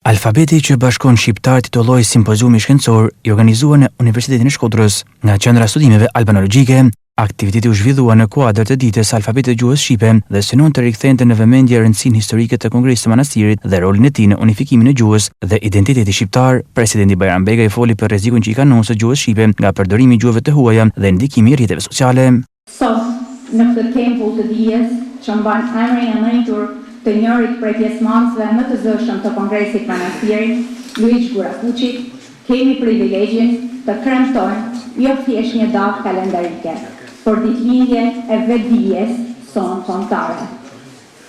Alfabeti që bashkon shqiptarët titullohej simpoziumi shkencor i organizuar në Universitetin e Shkodrës nga Qendra e Studimeve Albanologjike. Aktiviteti u zhvillua në kuadër të Ditës së Alfabetit të Gjuhës Shqipe dhe synon të rikthente në vëmendje rëndësinë historike të Kongresit të Manastirit dhe rolin e tij në unifikimin e gjuhës dhe identitetit shqiptar. Presidenti Bajram Begaj foli për rrezikun që i kanoset gjuhës shqipe nga përdorimi i gjuhëve të huaja dhe ndikimi i rrjeteve sociale. Sot, në këtë tempull të dijes, që mban emrin e ndritur të njërit prej pjesëmarrësve më të zëshëm të Kongresit Manastirit, Luigj Gurakuqit, kemi privilegjin të kremtojmë jo thjesht një datë kalendarike, por ditëlindjen e vetëdijes sonë kombëtare.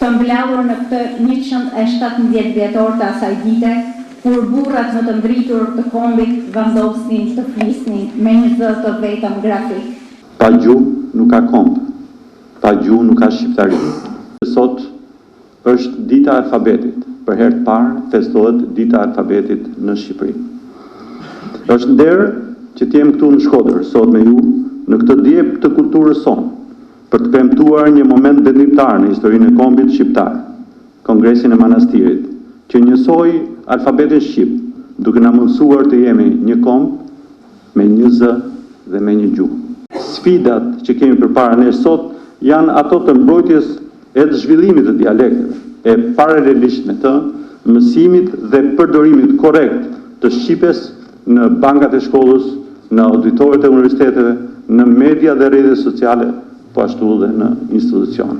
Të mbledhur në këtë 117 vjetor të asaj dite, kur burrat më të ndritur të kombit vendosnin të flisnin me një zë të vetëm grafik. Pa gjuhë nuk ka komb, pa gjuhë nuk ka shqiptari. Sot është dita e alfabetit, për herë të parë festohet dita e alfabetit në Shqipëri. Është nder që të jem këtu në Shkodër sot me ju në këtë djep të kulturës sonë, për të kremtuar një moment vendimtar në historinë e kombit shqiptar, Kongresin e Manastirit, që njësoi alfabetin shqip, duke na mundësuar të jemi një komb me një zë dhe me një gjuhë. Sfidat që kemi përpara nesh sot janë ato të mbrojtjes e të zhvillimit të dialekteve, e paralelisht me të, mësimit dhe përdorimit korrekt të shqipes në bankat e shkollës, në auditorët e universiteteve, në media dhe rrjetet sociale, po ashtu dhe në institucione.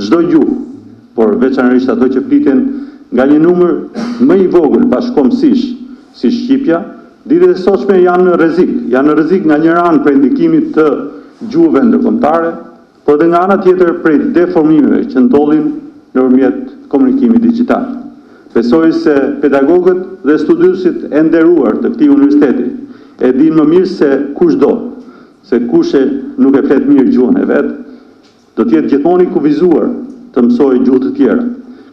Çdo gjuhë, por veçanërisht ato që fliten nga një numër më i vogël bashkëkombësish, si shqipja, ditët e sotshme janë në rrezik, janë në rrezik nga njëra anë prej ndikimit të gjuhëve ndërkombëtare, por dhe nga ana tjetër prej deformimeve që ndodhin nëpërmjet komunikimit dixhital. Besoj se pedagogët dhe studiuesit e nderuar të këtij universiteti e dinë më mirë se kushdo se kush e nuk e flet mirë gjuhën e vet, do të jetë gjithmonë i kufizuar të mësojë gjuhë të tjera.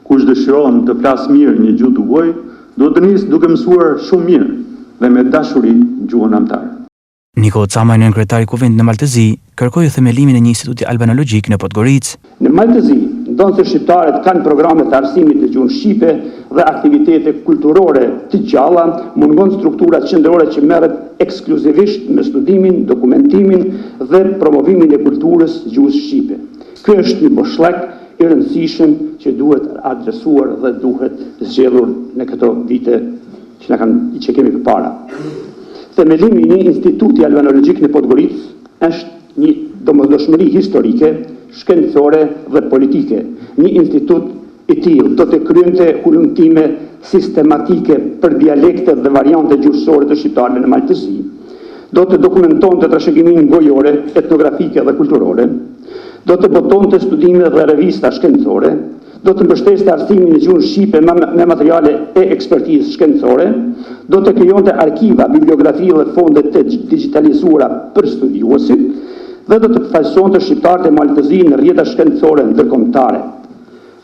Kush dëshiron të flasë mirë një gjuhë të huaj, duhet të nisë duke mësuar shumë mirë dhe me dashuri gjuhën amtare. Nikoll Camaj, nënkryetar i Kuvendit në Mal të Zi, kërkoi themelimin e një instituti albanologjik në Podgoricë. Në Mal të Zi, ndonëse shqiptarët kanë programe të arsimit në gjuhën shqipe dhe aktivitete kulturore të gjalla, mungon struktura qendrore që merret ekskluzivisht me studimin, dokumentimin dhe promovimin e kulturës gjuhës shqipe. Ky është një boshllëk i rëndësishëm që duhet adresuar dhe duhet zgjedhur në këto vite që na kanë që kemi përpara. Themelimi i një instituti albanologjik në Podgoricë është një domosdoshmëri historike, shkencore dhe politike. Një institut i tillë do të kryente hulumtime sistematike për dialektet dhe variantet gjuhësore të shqiptarëve në Mal të Zi, do të dokumentonte trashëgiminë gojore, etnografike dhe kulturore, do të botonte studime dhe revista shkencore, do të mbështeste arsimin në gjuhën shqipe me materiale e ekspertizë shkencore, do të krijonte arkiva, bibliografi dhe fonde të digjitalizuara për studiuesit dhe do të përfaqësonte shqiptarët e Malit të Zi në rrjeta shkencore ndërkombëtare.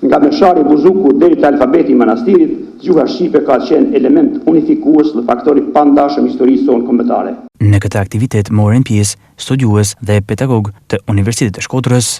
Nga Meshari Buzuku deri te alfabeti i Manastirit, gjuha shqipe ka qenë element unifikues dhe faktor i pandashëm i historisë sonë kombëtare. Në këtë aktivitet morën pjesë studiues dhe pedagogë të Universitetit të Shkodrës.